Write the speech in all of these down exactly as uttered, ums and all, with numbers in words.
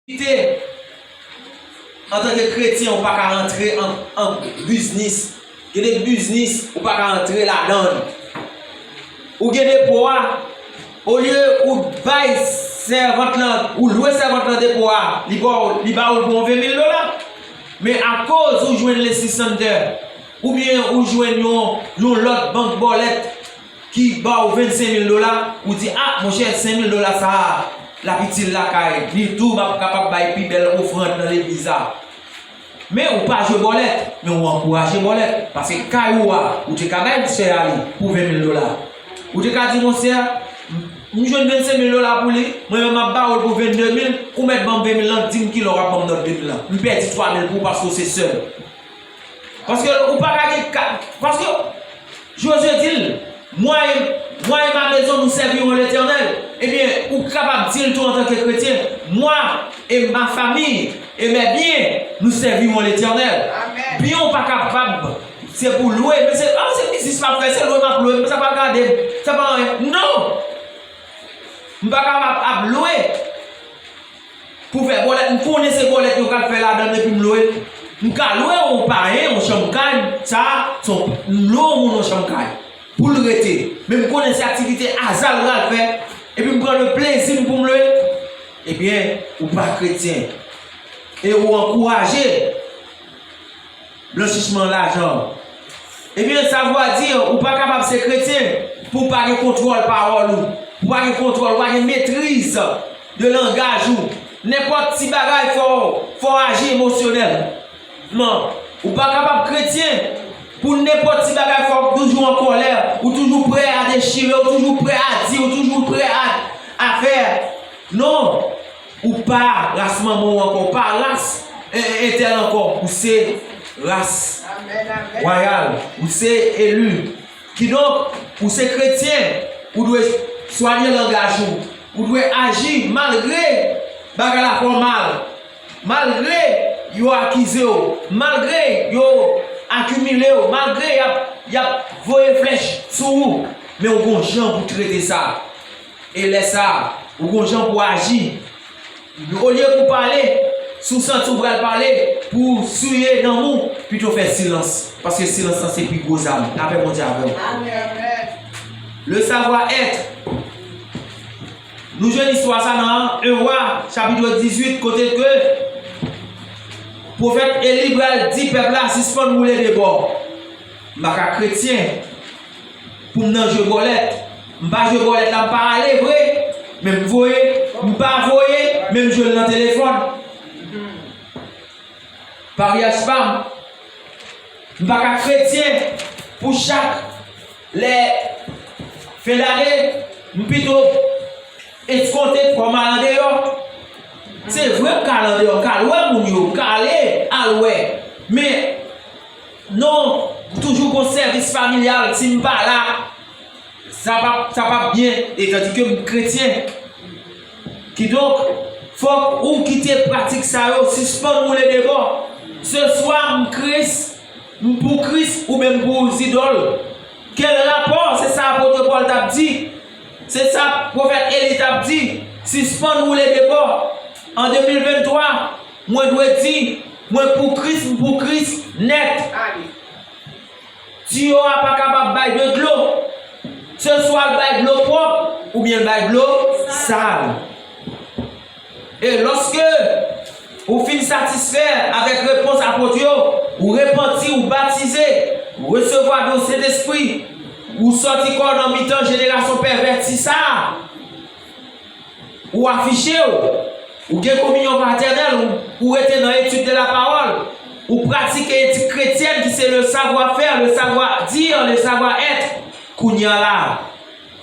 Kite, antanke kretyen, ou pa ka rantre an, an biznis. Gen de biznis, ou pa ka rantre ladan l. Ou gen depo a, olye ou bay sèvant lan, ou lwe sèvant lan depo a, li ba w, li ba ou l pou yon ven mil dola. Men akoz ou jwenn Lexus Center, oubyen ou jwenn yon, yon lòt bank bòlèt ki ba w vennsenk mil dola, ou di, "A, monchè, senk mil dola sa a, l ap itil lakay li tou, m ap kapab bay pi bèl ofrann nan legliz la." Men ou pa jwe bòlèt, men ou ankouraje bòlèt. Paske kay ou a, ou te ka bay sè a li pou ven mil dola. Ou te ka di, "Monchè, m, m jwenn vennsenk mil dola pou li, mwen menm m ap ba ou l pou vennde mil, ou mèt ban m ven mil lan, di m kilè w ap ban m lòt de mil lan. M pèdi twa mil pou ou paske w se sè m." Paske ou pa ka gen ka, paske Jozye di l, "Moi et, moi et ma maison, nous servirons l'Éternel." Ebyen, ou kapab di l tou antanke kretyen, "Moi et ma famille et mes biens, nous servirons l'Éternel." Amèn. Byen ou pa kapab, se pou lwe, men se, "A, se biznis m ap fè, se lwe m ap lwe, men sa pa gade m, sa pa anyen." Non! M pa kapab ap lwe. Pou fè bòlèt, m konnen se bòlèt yo pral fè ladan l epi m lwe l. M ka lwe yon payen, yon chanm kay, sa, se yon, m lwe yon moun yon chanm kay pou l rete. Men m konnen se aktivite aza l pral fè, epi m pran le plezi m pou m lwe l. Ebyen, ou pa kretyen. E ou ankouraje blanchichman lajan. Ebyen, sa vle di, ou pa kapab se kretyen pou w pa gen kontwòl pawòl ou, pou w pa gen kontwòl, ou pa gen metriz de langaj ou. Nenpòt ti bagay, fò, fò w aji emosyonèlman. Ou pa kapab kretyen pou nenpòt ti bagay, fò w toujou an kòlè, ou toujou prè a dechire, ou toujou prè a di, ou toujou prè a, a fè. Non! Ou pa ras manman w ankò, ou pa ras, e, e, entèl ankò. Ou se ras wayal, ou se eli. Kidonk, ou se kretyen, ou dwe swanye langaj ou. Ou dwe aji malgre bagay la fè w mal. Malgre yo akize w, malgre yo akimile w, malgre y ap, y ap voye flèch sou ou, men w gon jan pou trete sa. E lè sa a, ou gon jan pou aji. Olye pou pale, si w santi w pral pale, pou w siye nanm ou, pito fè silans. Paske silans lan se pi gwo zam. Lapè Bondye avè w. Amèn. Le savoir-être. Nou jwenn istwa sa nan en Wa, chapit dizuit, kote ke pwofèt Eli pral di pèp la, "Sispann woule de bò." M pa ka kretyen pou m nan jwe bòlèt. M pa jwe bòlèt la, m pa ale vre, men m voye. M pa voye, men m jwe l nan telefòn. Paryaj pa m. M pa ka kretyen pou chak lè fen dane, m pito eskonte pou m al andeyò. Se vre, m ka al andeyò, m ka al wè moun yo, m ka ale al wè. Men, non, toujou gon sèvis familyal, si m pa la, sa p ap, sa p ap byen, e tandike m kretyen. Kidonk, fòk ou kite pratik sa yo, sispann woule de bò. Se swa m Kris, m pou Kris, oubyen m pou zidòl. Kèl rapò? Se sa apot Pòl t ap di. Se sa pwofèt Eli t ap di. Sispann woule de bò. An de mil venntwa, mwen dwe di, mwen pou Kris, m pou Kris nèt. Tiyo a pa kapab bay de dlo. Se swa l bay dlo pwòp, oubyen l bay dlo sal. E lòske ou fin satisfè avèk repons apot yo, ou repanti, ou batize, ou resevwa don Sentespri, ou sòti kò w nan mitan jenerasyon pèvèti sa a, ou afiche w, ou gen kominyon fratènèl, ou, ou rete nan etid de la pawòl, ou pratike etik kretyèn ki se le savoir-faire, le savoir-dire, le savoir-être. Kounye a la,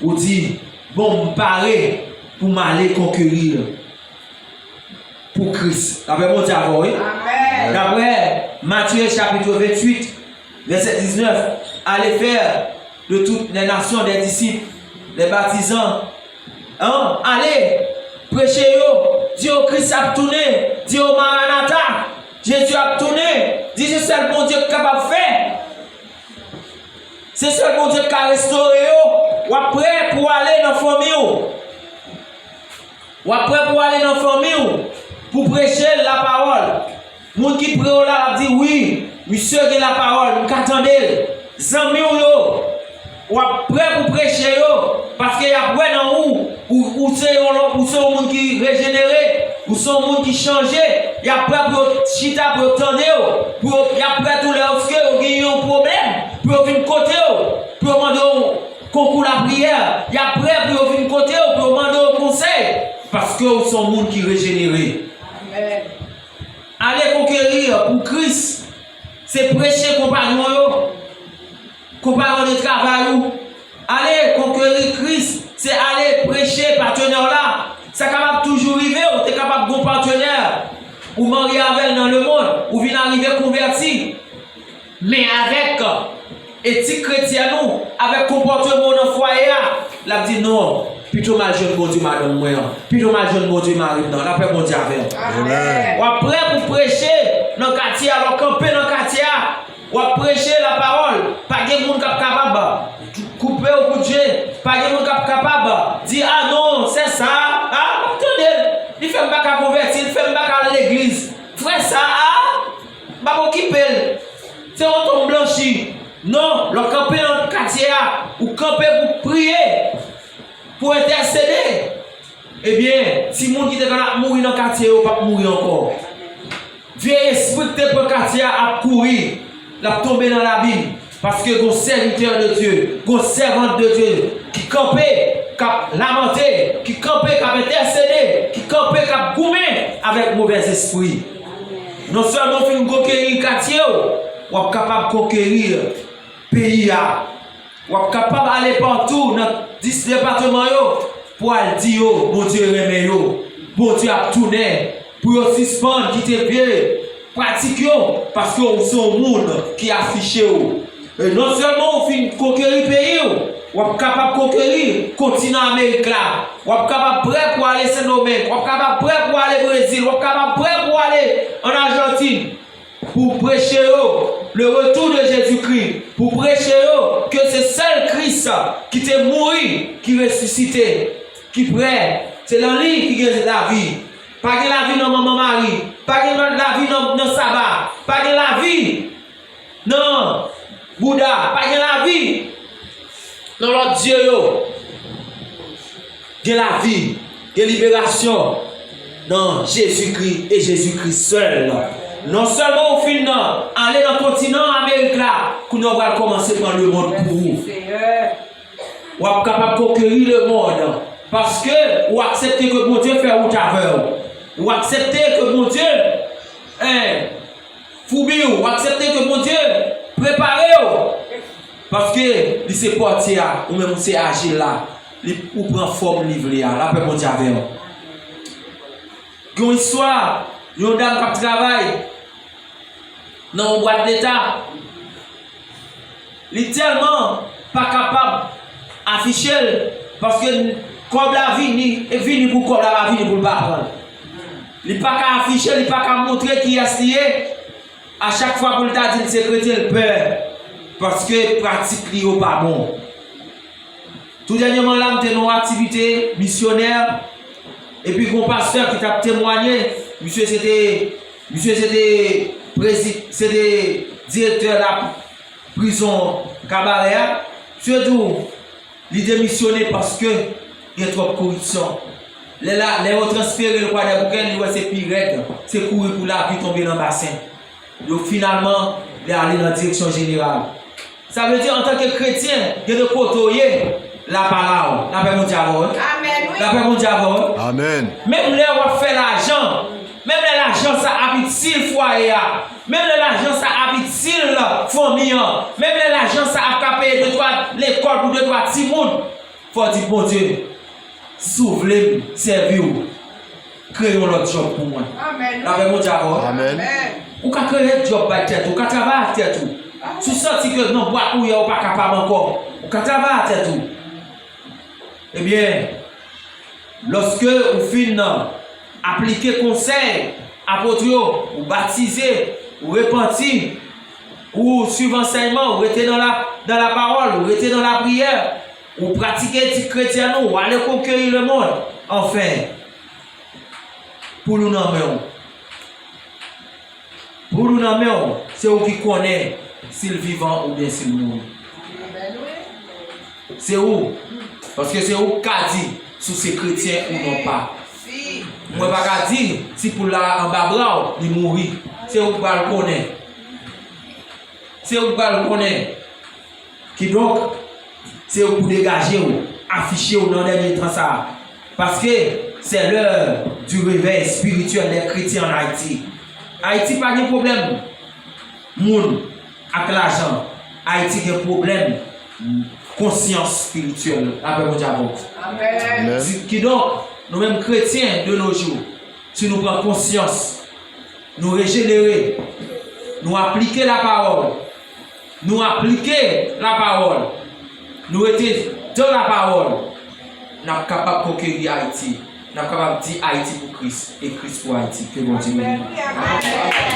ou di, "Bon, m pare pou m ale konkeri l pou Kris." Lapè Bondye avè w, wi. Amèn. Daprè Matye chapit venntuit, vèsè diznèf, "Allez faire de toutes les nations des disciples, les baptisant." An, ale, preche yo, di yo Kris ap tounen, di yo Maranata, Jezi ap tounen, di se sèl Bondye k kapab fè. Se sèl Bondye k ka restore yo. W ap prè pou w ale nan fanmi w. W ap prè pou w ale nan fanmi w. pou preche lapawòl. Moun ki pre w la, l ap di, "Wi, misye gen lapawòl, m ka tande l." Zanmi w yo, w ap prè pou preche yo, paske y ap wè nan ou, ou, ou se yon, ou se yon moun ki rejenere, ou se yon moun ki chanje, y ap prè pou yo chita, pou yo tande w, pou yo, y ap prè tou lèske yo gen yon pwoblèm, pou yo vin kote w, pou yo mande w konkou lapriyè, y ap prè pou yo vin kote w, pou yo mande w konsèy, paske w se yon moun ki rejenere. Amèn. Ale konkeri pou Kris, se preche konpayon yo, konpayon de travay ou. Ale konkeri Kris, se ale preche patnè w la. Sa kapab toujou rive, ou te kapab gon patnè, ou marye avè l nan lemonn, ou vin arive konvèti. Men avèk etik kretyèn ou, avèk konpòteman w nan fwaye a, l ap di, "Non, pito m al jwenn Bondye madanm mwen an, pito m al jwenn Bondye mari m nan, lapè Bondye avè w." Amèn. W ap prè pou preche nan katye a, lè w kanpe nan katye a, w ap preche lapawòl, pa gen moun k ap kapab koupe w kout je, pa gen moun k ap kapab di, "A non, sè sa a, a, m ap tande l, li fè m pa ka konvèti, li fè m pa ka al legliz, frè sa a, a, m p ap okipe l." Se yon tonm blanchi. Non, lè w kanpe nan katye a, ou kanpe pou priye, pou entèsede. Ebyen, timoun ki te konn ap mouri nan katye yo p ap mouri ankò. Vye espri ki te pran katye a ap kouri, l ap tonbe nan labim. Paske gon sèvitè de Dye, gon sèvant de Dye ki kanpe, k ap lamante, ki kanpe, k ap entèsede, ki kanpe, k ap goumen avèk movèzespri. Non sèlman w fin konkeri katye w, w ap kapab konkeri peyi a. W ap kapab ale patou nan dis depatman yo pou al di yo Bondye renmen yo, Bondye ap tounen, pou yo sispann kite vye pratik yo, paske w se yon moun ki afiche w. E non sèlman w fin konkeri peyi w, w ap kapab konkeri kontinan Amerik la. W ap kapab prè pou ale Sendomeng, w ap kapab prè pou ale Brezil, w ap kapab prè pou ale ann Ajantin, pou preche yo le retour de Jésus-Christ, pou preche yo ke se sèl Kris ki te mouri, ki resisite, ki prè, se nan li ki gen lavi. Pa gen lavi nan Manman Mari, pa gen lavi nan, nan Saba, pa gen lavi nan Bouda, pa gen lavi nan lòt dye yo. Gen lavi, gen liberasyon nan Jezikri e Jezikri sèl. Non sèlman w fin ale nan kontinan Amerik la, kounye a w pral kòmanse pran lemonn pou ou. W ap kapab konkeri lemonn paske w aksepte ke Bondye fè wout avè w. W aksepte ke Bondye, en, foubi w, w aksepte ke Bondye prepare w. Paske li se pòtye a, ou menm ou se ajil la. Li, ou pran fòm li vle a. Lapè Bondye avè w. Gen yon istwa, yon dam k ap travay nan yon bwat leta. Li tèlman pa kapab afiche l, paske kòb la vini, e vini pou kòb la pa vini pou l pa pran l. Li pa ka afiche, li pa ka montre kiyès li ye. A chak fwa pou l ta di l se kretyen, l pè, paske pratik li yo pa bon. Tou dènyèman la, m te nan yon aktivite misyonè, epi gen yon pastè ki t ap temwanye, misye se te, misye se te prezi-, se te direktè la prizon Kabarè a. Misye di w, li demisyone paske gen twòp koripsyon. Lè la, lè yo transfere l Kwadèboukè, li wè se pi rèd, se kouri pou lavi, tonbe nan basen. Yo finalman, li ale nan direksyon jeneral. Sa vle di, antanke kretyen, gen de kote w ye, la pa la w. Lapè Bondye avè w, wi. Amèn, wi. Lapè Bondye avè w, wi. Amèn. Menm lè w ap fè lajan, menm lè lajan sa ap itil fwaye a, menm lè lajan sa ap itil fanmi an, menm lè lajan sa ap ka peye de twa lekòl pou de twa timoun, fò w di, "Bondye, si w vle m sèvi w, kreye yon lòt djòb pou mwen." Amèn. Lapè Bondye avè w. Amèn. Ou ka kreye djòb bay tèt ou, ou ka travay ak tèt ou. Si w santi ke nan bwat ou ye a, ou pa kapab ankò, ou ka travay ak tèt ou. Ebyen, lòske ou fin aplike konsèy apot yo, ou batize, ou repanti, ou suiv ansèyman, ou rete nan la, nan lapawòl, ou rete nan lapriyè, ou pratike etik kretyèn ou, ou ale konkeri lemonn, anfen, poul ou nan men w. Pou nou nan men w, se ou ki konnen si l vivan oubyen si l mouri. Se ou. Paske se ou k ka di si w se kretyen ou non pa. Mwen pa ka di si poul la anba bra w, li mouri. Se ou k pral konnen. Se ou k pral konnen. Kidonk, se ou pou degaje w, afiche w nan dènye tan sa a. Paske, c'est l'heure du réveil spirituel des chrétiens en Haïti. Ayiti pa gen pwoblèm moun ak lajan. Ayiti gen pwoblèm konsyans espirityèl. Lapè Bondye avè w. Amèn. Amèn. Kidonk, nou menm kretyen de nos jours, si nou pran konsyans, nou rejenere, nou aplike lapawòl, nou aplike lapawòl, nou rete dan lapawòl, n ap kapab konkeri Ayiti. N ap kapab di Ayiti pou Kris e Kris pou Ayiti. Ke Bondye beni nou.